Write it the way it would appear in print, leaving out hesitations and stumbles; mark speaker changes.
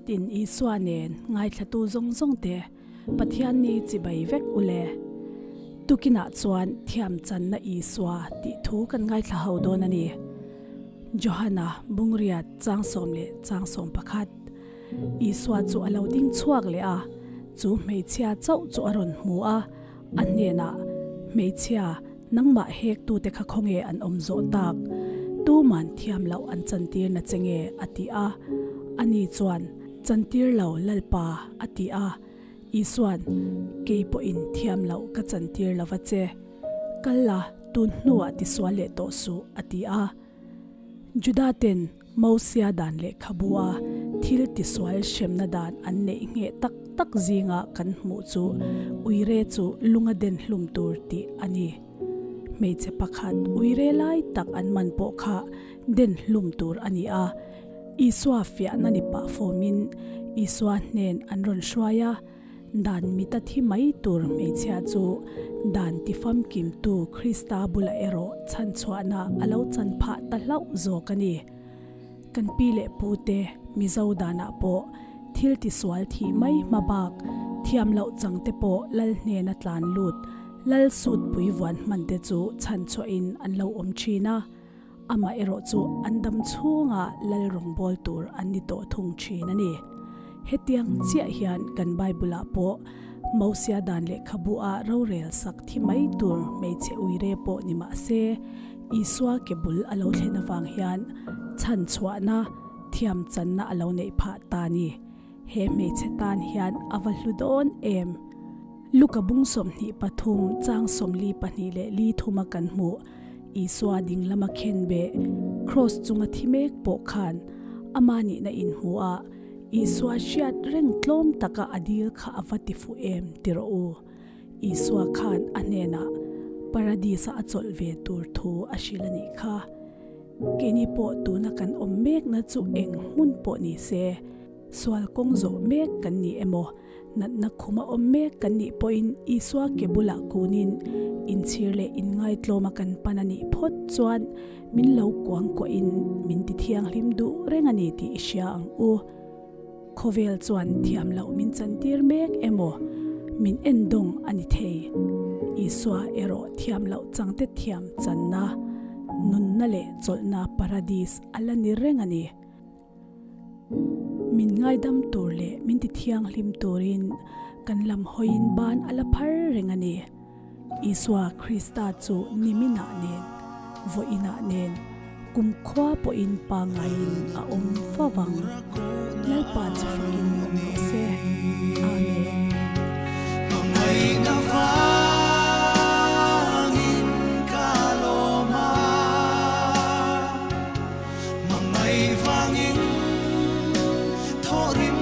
Speaker 1: Zetin Isua nen ngaithlatu zawng zawng te Pathian ni chibai vek u le. Tukinah chuan thiam channa Isua tih thu kan ngaithla ho dawn a ni. Johana Bungriat Changsawm leh Changsawm pakhat. Isua chu a lo ding chhuak leh a, chu hmeichhia chauh chu a rawn hmu a, a hnenah, Hmeichhia, nangmah hektute kha khawnge an awm zawh tak? Tuman thiam loh an chantir na che nge? a ti a. Ani chuan, Chantir lo, Lalpa, a ti a. Isua'n, Kei pawhin thiam loh ka chantir lo va che. Kal la, tun hnuah tisual leh tawh suh, a ti a. Juda ten Mosia dan lehkhabua thil tisual hremna dan an neih ngheh tak tak zinga kan hmuh chu uire chu lunga den hlum tur tih a ni. Hmeichhe pakhat uire lai tak an man pawh kha den hlum tur a ni a, Isua fiahna ni pah fawmin Isua hnen an rawn hruai a. Dan mita thi mai tur hmeichhia chu dan tifamkimtu Krista bulah erawh chhanchhuahna a lo chan phah ta hlauh zawk a ni. Kan pi leh pute Mizo danah pawh thil tisual thih mai hma bak thiam loh changte pawh lal hnena tlan lut lal sut pui vuan hman te chu chhanchhuahin an lo awm thin a, amah erawh chu an dam chhunga lal rawngbâwl tur an ni tawh thung thin a ni. Hetiang chiah hian kan Bible-ah pawh Mosia dan lehkhabu ah rorel sak thi mai tur hmeichhe uire pawh ni mah se, Isua ke bul a lo thlen avang hian chhan chhuahna, thiam channa a lo neih phah ta ni. He hmeichhe tan hian a va hlu dawn em? Luka bung 23 chang 42 leh li thuma kan hmuh. Isua ding lama khen beh, Kraws chunga thi mek pawh khan ama nihna inhmu a, Isua hriat reng tlawm taka a dil kha a va ti fuh em ti rawh u. Isua khan a hnenah Paradis-a a chawlh ve tur thu a hrilh a nih kha. Keini pawh tuna kan awm mekna chu eng hmun pawh ni se, sual kawng zawh mek kan ni emaw, Natna khuma awm mek kan nih pawhin Isua ke bulah kunin inchhir leh inngaitlawma kan pan a nih phawt chuan min lo kuangkuahin min ti thianghlim duh reng a ni tih i hria ang u. Khawvel chuan thiam loh min chantir mek emaw min endawng a ni thei. Isua erawh thiam loh changte thiam channa, nunna leh chawlhna paradis a la ni reng a ni. Min ngaidam tur leh min ti thianghlim turin kan lam hawiin ban a la phar reng a ni. Isua Krista chu niminah nen, vawiinah nen, kumkhua pawhin pangaiin a awm fo vang. Lalpa chu fakin awm rawh se. Amen.
Speaker 2: Hmangaih vangin thaw rim.